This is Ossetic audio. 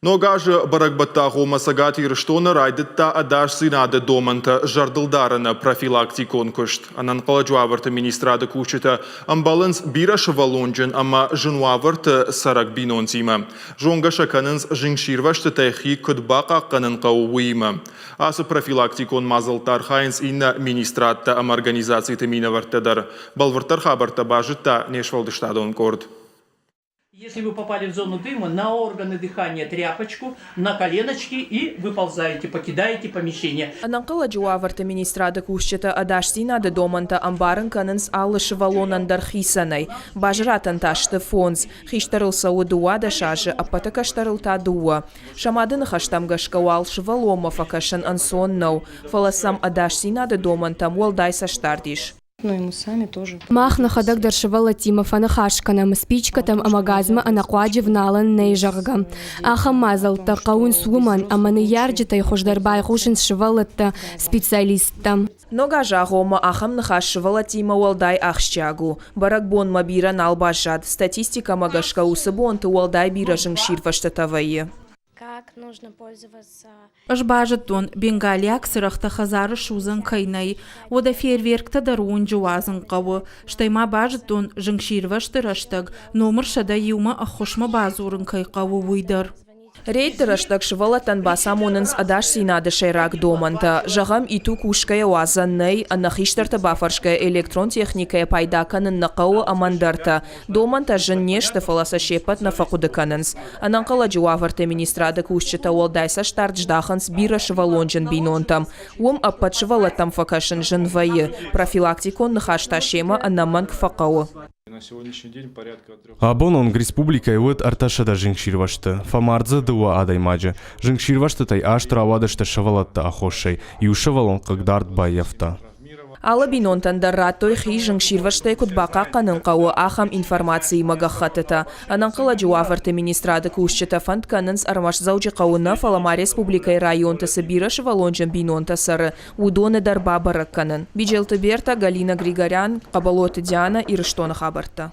Ног азы бӕрӕгбӕтты агъоммӕ Цӕгат Ирыстоны райдыдта ӕдасдзинады домӕнтӕ зӕрдылдарыны профилактикон куыст. Ӕнӕнхъӕлӕджы уавӕрты министрады кусджытӕ ӕмбӕлынц бирӕсывӕллонджын ӕмӕ зын уавӕрты цӕрӕг бинонтимӕ. Зонгӕ сӕ кӕнынц зынгсирвӕзтытӕй хи куыд бахъахъхъӕнын хъӕуы, уыимӕ. Ацы профилактикон мадзӕлтты архайынц иннӕ министрадтӕ ӕмӕ организациты минӕвӕрттӕ дӕр. Бӕлвырддӕр хабӕрттӕ базыдта не сфӕлдыстадон къорд. Если вы попали в зону дыма, на органы дыхания тряпочку, на коленочки и выползаете, покидаете помещение. Ӕнӕнхъӕлӕджы уавӕрты министрады кусджытӕ ӕдасдзинады домӕнтӕ ӕмбарын кӕнынц алы сывӕллонӕн дӕр хицӕнӕй. Базыратӕн та сты фондз, хистӕрыл цӕуы 12 азы, ӕппӕты кӕстӕрыл та дыууӕ. Сӕ мады ныхӕстӕм гӕсгӕ уал сывӕллонмӕ фӕкӕсын ӕнцон нӕу, фӕлӕ сӕм ӕдасдзинады домӕнтӕм уӕлдай цӕстдард ис. Мах нӕхӕдӕг дӕр сывӕллӕттимӕ фӕныхас кӕнӕм, спичкӕтӕм ӕмӕ газмӕ ӕнӕхъуаджы вналӕн нӕй, зӕгъгӕ. Ахӕм мадзӕлттӕ хъӕуынц уымӕн, ӕмӕ ныййарджытӕй хуыздӕр байхъусынц сывӕллӕттӕ специалисттӕм. Ног азы агъоммӕ ахӕм ныхас сывӕллӕттимӕ уӕлдай ахсджиаг у. Бӕрӕгбонмӕ бирӕ нал баззад, статистикӕмӕ гӕсгӕ уыцы бонты уӕлдай бирӕ зынгсирвӕзтытӕ вӕййы. Как нужно пользоваться? Ӕз базыдтон, бенгалиаг цырӕгътӕ хӕдзары судзӕн кӕй нӕй, уӕдӕ фейерверктӕ дӕр уынджы уадзын хъӕуы. Стӕй ма базыдтон, зынгсирвӕзты рӕстӕг номыр 101-мӕ ӕххуысмӕ бадзурын кӕй хъӕуы, уый дӕр. Рейдты рӕстӕг сывӕллӕттӕн бацамонынц ӕдасдзинады сӕйраг домӕнтӕ. Зӕгъӕм, иту кусгӕйӕ уадзӕн нӕй, ӕнӕ хистӕрты бафӕрсгӕйӕ электрон техникӕйӕ пайда кӕнын нӕ хъӕуы ӕмӕ ӕндӕртӕ. Домӕнтӕ зын не сты, фӕлӕ сӕ се ппӕт нӕ фӕхъуыды кӕнынц. Ӕнӕнхъӕлӕджы уавӕрты министрады кусджытӕ уӕлдай цӕстдард здахынц бирӕсывӕллонджын бинонтӕм. Уым ӕппӕт сывӕллӕттӕм фӕкӕсын зын вӕййы, профилактикон ныхас та семӕ ӕнӕмӕнг фӕхъӕуы. Абон онг республикӕйы уыд 300 зынгсирвӕзты, фӕмард дзы дыууӕ адӕймаджы. Зынгсирвӕзтытӕй аст рауадысты сывӕллӕтты аххосӕй, иу сывӕллон хъыгдард баййӕфта. Алы бинонтӕн дӕр радтой хи зынгсирвӕзтӕй куыд бахъахъхъӕнын хъӕуы, ахӕм информациимӕ гӕххӕттытӕ. Ӕнӕнхъӕлӕджы уавӕрты министрады кусджытӕ фӕнд кӕнынц ӕрмӕст Дзӕуджыхъӕуы нӕ, фӕлӕ ма республикӕйы районты цы бирӕсывӕллонджын бинонтӕ цӕры, уыдоны дӕр бабӕрӕг кӕнын. Биджелты Бертӕ, Галина Григорян, Хъӕбӕлоты Дианӕ, Ирыстоны хабӕрттӕ.